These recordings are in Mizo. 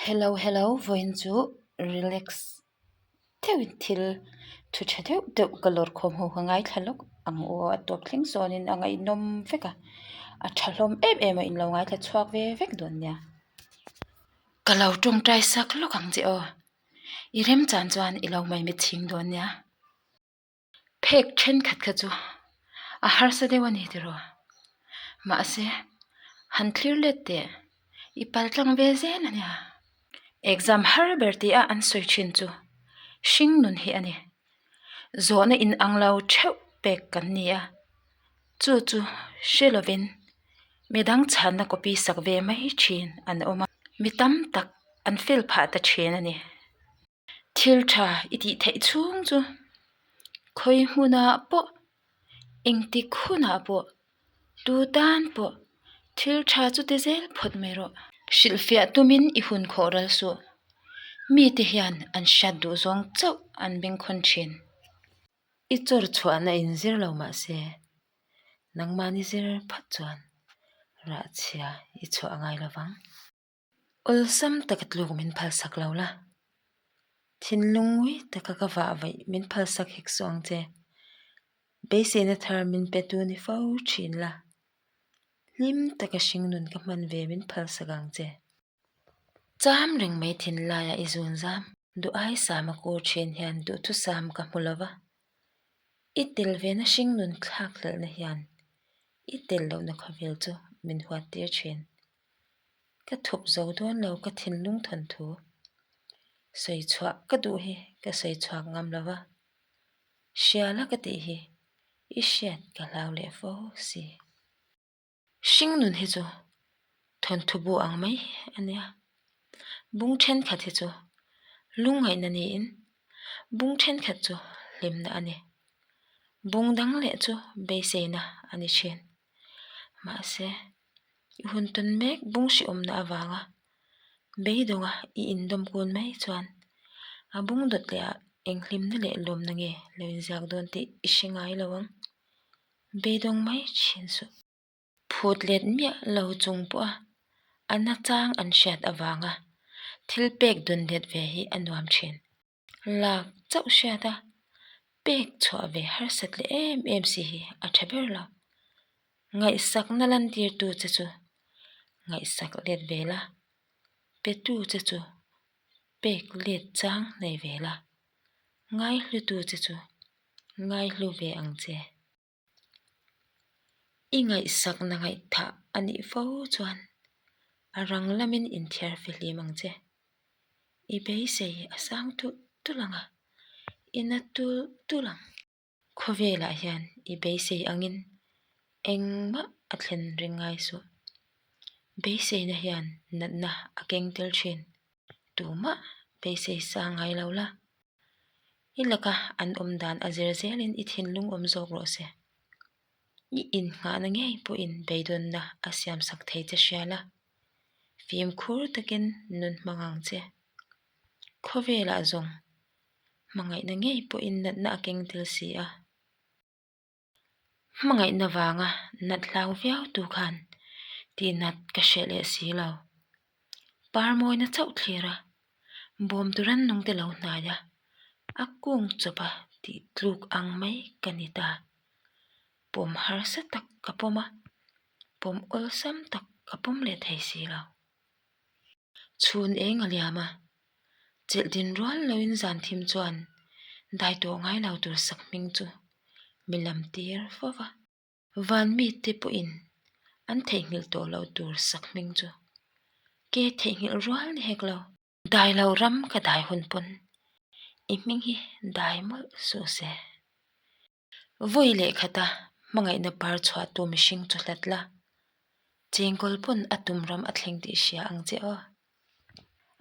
Hello hello vawiin chu relax deuhin thil thu tha deuh deuh ka lawr khawm ho ka ngaithla lawk ang aw a tawp thleng sawnin a ngaihnawm vek a a tha hlawm em em a inlo ngaithla chhuak ve vek dawn nia. Ka lo tawngtai sak lawk ang che aw i remchan chuan i lo maimit chhing dawn nia. Phek thenkhat kha chu a harsa deuh a ni tiraw? Mahse, han thlir let teh, i pal tlang ve zel a nia. Exam har ber tih a an sawi thin chu hring nun hi a ni. Zawhna in ang lo theuh pek kan ni a, chu chu hre lovin midang chhanna copy sak ve mai thin an awm a, mi tam tak an fail phah ta thin a ni. Thil tha i tih theih chhung chu khawi hmunah pawh engtik hunah pawh tu tan pawh thil tha chu ti zel phawt mai rawh. Hrilhfiah tumin i hun khawh ral suh. Mite hian an hriat duh zawng chauh an bengkhawn thin. I chawr chhuahna in zir lo mah se nangmahni zir phawt chuan rah chhia i chhuah ngai lo vang. Awlsam taka tluk min phalsak lo la, thinlung ngui taka ka vah vaih min phalsak hek suh ang che. Beiseina thar min pe tu ni fo thin la, hlim taka hringnun ka hman ve min phalsak ang che. Cham reng mai thinlaiah i zun zam, duh ai sama kur thin hian duhthusam ka hmu lo va, i tel vena hringnun thlak hlelhna hian i tel lohna khawvel chu min huat tir thin. Ka thup zo dawn lo ka thinlung thawnthu. Sawi chhuah ka duh hi ka sawi chhuak ngam lo va, hriala ka tih hi i hriat ka hlau leh fo si. Hringnun hi chu thawnthu bu ang mai a nia. Bung thenkhat hi chu lungngaihna niin bung thenkhat chu hlimna a ni. Bung dang leh chu beiseina a ni thin. Mahse. I hun tawn mek bung hrehawmna avanga beidawnga i indawm kun mai chuan a bung dawt leh ah eng hlimna leh lawmna nge lo inziak dawn tih i hre ngai lo ang. Beidawng mai thin suh. Phut let miah lo chung pawha a nachang an hriat avanga thil pek dun let ve hi a nuam thin. Lak chauh hriat a, pek chhuah ve harsat leh em em si hi a tha ber lo. Ngaihsakna lantirtu che chu ngaihsak let ve la, petu che chu pek let chang nei ve la, ngaihlutu che chu ngaihlu ve ang che. I ngaihsakna ngaihthah a nih fo chuan a rang lamin inthiar fihlim ang che. I beisei a sang tulh tulh ang a, i na tulh tulh ang. Khawvelah hian i beisei angin engmah a thlen ring ngai suh. Beiseina hian natna a keng tel thin. Tumah beisei sang ngai lo la. I laka an awm dan a zir zelin i thinlung awm zawk rawh se. I innghahna ngei pawhin beidawnna a siamsak thei che hria la. Fimkhur takin nun hmang ang che. Khawvelah zawng hmangaihna ngei pawhin natna a keng tel si a. Hmangaihna vanga nat hlau viau tu khan tihnat ka hreh leh si lo. Par mawina chauh thlir a, bawm turan nung te lo hnai a, a kung chawp a tih tluk ang mai ka ni ta. Pawm harsa tak ka pawm a, pawm awlsam tak ka pawm leh thei si lo. Chhun eng a liam a, chelh din rual loin zan thim chuan dai tawh ngai lo tur sak hming chu mi lam tir fo va. Van mite pawhin an theihnghilh tawh loh tur sak hming chu ke theihnghilh rual ni hek lo. Dai lo ram ka dai hun pawn i hming hi dai mawlh suh se. Vawi leh khata hmangaihna par chhuah tu mihring chu hlat la, chengkawl pawn a tum ram a thleng tih hria ang che aw.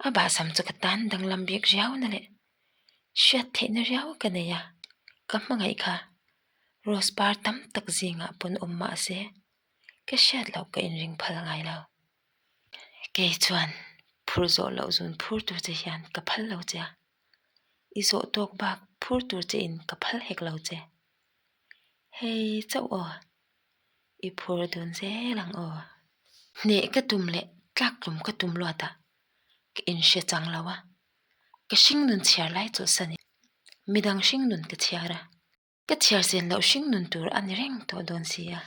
A bahsam chu ka tan danglam bik riau na leh hriat theihna riau ka nei a, ka hmangaih kha rose par tam tak zingah pawn awm mah se ka hriat loh ka inring phal ngai lo. Kei chuan phur zawh loh zun phur tur che hian ka phal lo che a. I zawh tawk bak phur tur che in ka phal hek lo che. Hei chauh aw, i phur dun zel ang aw. Hneh ka tum leh tlak tlum ka tum luat a. Ka inhre chang lo a, ka hringnun chhiar lai chawlhsan in midang hringnun ka chhiar a, ka chhiar sen loh hringnun tur a ni reng tawh dawn si a.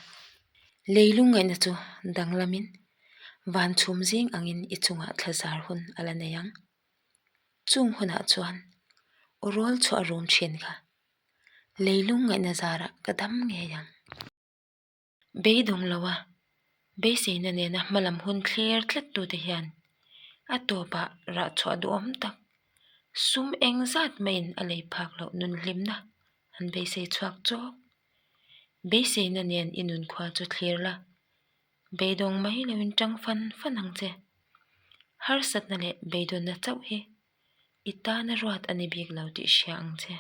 Leilung ngaihna chu danglamin van chhum zing angin i chungah thla zar hun a la nei ang. Chung hunah chuan aw rawl chhuah rum thin kha leilung ngaihna zarah ka dam ngei ang. Beidawng lo a, beiseina nena hmalam hun thlir tlat tute hian a tawpah rah chhuah duhawm tak, sum eng zat maiin a lei phak loh nun hlimna an beisei chhuak chawk. Beiseina nen i nunkhua chu thlir la, beidawng mai loin tang fan fan ang che. Harsatna leh beidawnna chauh hi i tana ruat a ni bik lo tih hria ang che.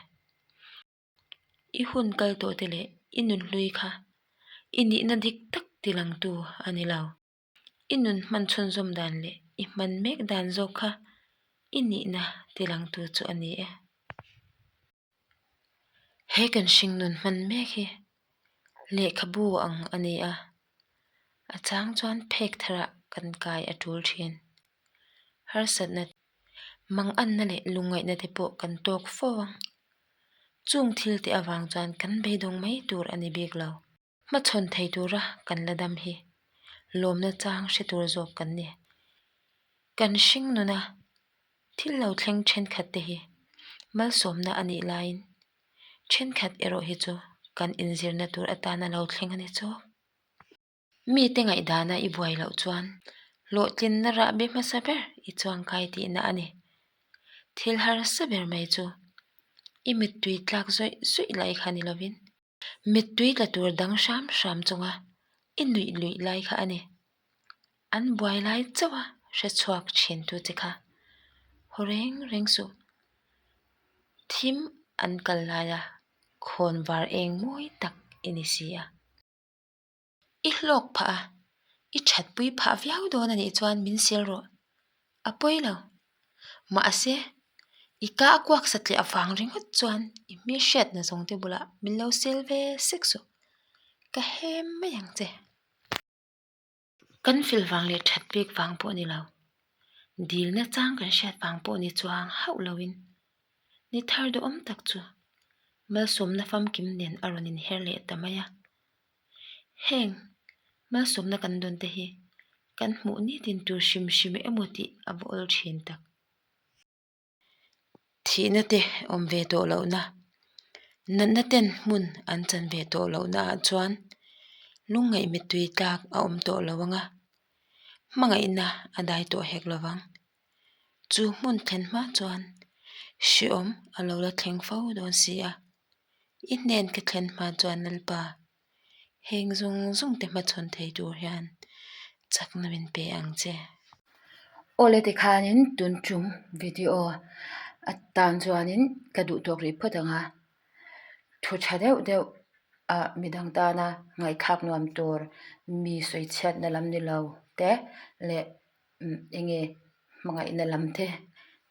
I hun kal tawh te leh i nun hlui kha i nihna dik tak tilangtu a ni lo. I nun hman chhunzawm dan leh i hman mek dan zawk kha i nihna tilangtu chu a ni e. He kan hringnun hman mek hi lehkhabu ang a ni a, a chang chuan phek tharah kan kai a tul thin. Harsatna Manganna leh lungngaihna te pawh kan tawk fo ang. Chung thil te avang chuan kan beidawng mai tur a ni bik lo. Hmachhawn thei tura kan la dam hi lawmna chang hre tur zawk kan ni. Kan hring nuna thil lo thleng thenkhat te hi malsawmna a nih laiin thenkhat erawh hi chu kan inzirna tur atana lo thleng a ni chawk. Mite ngaihdana i buai loh chuan hlawhtlinna rahbi hmasa ber i chuangkai tihna a ni. Thil harsa ber mai chu i mittui tlak zawih zawih lai kha ni lovin mittui tla tur dang hram hram chunga i nuih luih lai kha a ni. An buai lai chauh a hre chhuak thin tu che kha haw reng reng suh. Thim an kal laia khawn var eng mawi tak i ni si a. I hlawk phah a, i thatpui phah viau dawn a nih chuan min sel rawh. A pawi lo. Mahse, i ka a kuak satliah avang ringawt chuan i hmihriatna zawng te bulah min lo sel ve sek suh. Ka hem mai ang che. Kan fel vang leh that pek vang pawh ni lo. Dilna chang kan hriat vang pawh ni chuang hauh loin ni thar duhawm tak chu malsawmna famkim nen a rawn inher leh ta mai a. Heng malsawmna kan dawn te hi kan hmuh nitin tur hrim hrim emaw tih a va awl thin tak. Thihna te awm ve tawh lohna, natna ten hmun an chan ve tawh lohna ah chuan lungngaih mittui tlak a awm tawh lo ang a, hmangaihna a dai tawh hek lo vang. Chu hmun thlen hma chuan hreawm a lo la thleng fo dawn si a, i hnen ka thlen hma chuan Lalpa heng zawng zawng te hmachhawn thei tur hian chakna min pe ang che. Awle tikhanin tun tum video atan chuanin ka duh tawk rih phawt ang a, thu tha deuh deuh ah midang tana ngaihthlak nuam tur mi sawichhiatna lam ni lo te leh eng nge hmangaihna lam te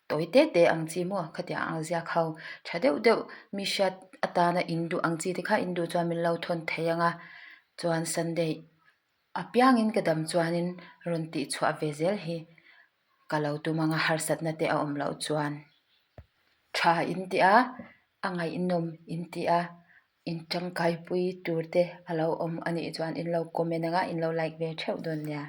tawi te te ang chi maw khatiang ang ziak ho tha deuh deuh mi hriat atana in duh ang chi te kha in duh chuan min lo thawn thei ang a chuan sunday apiangin ka dam chuanin rawn tih chhuah ve zel hi ka lo tum ang a harsatna te a awm loh chuan tha in tih a a ngaihnawm in tih a in tangkaipui tur te a lo awm a nih chuan in lo comment ang a in lo like ve theuh dawn nia.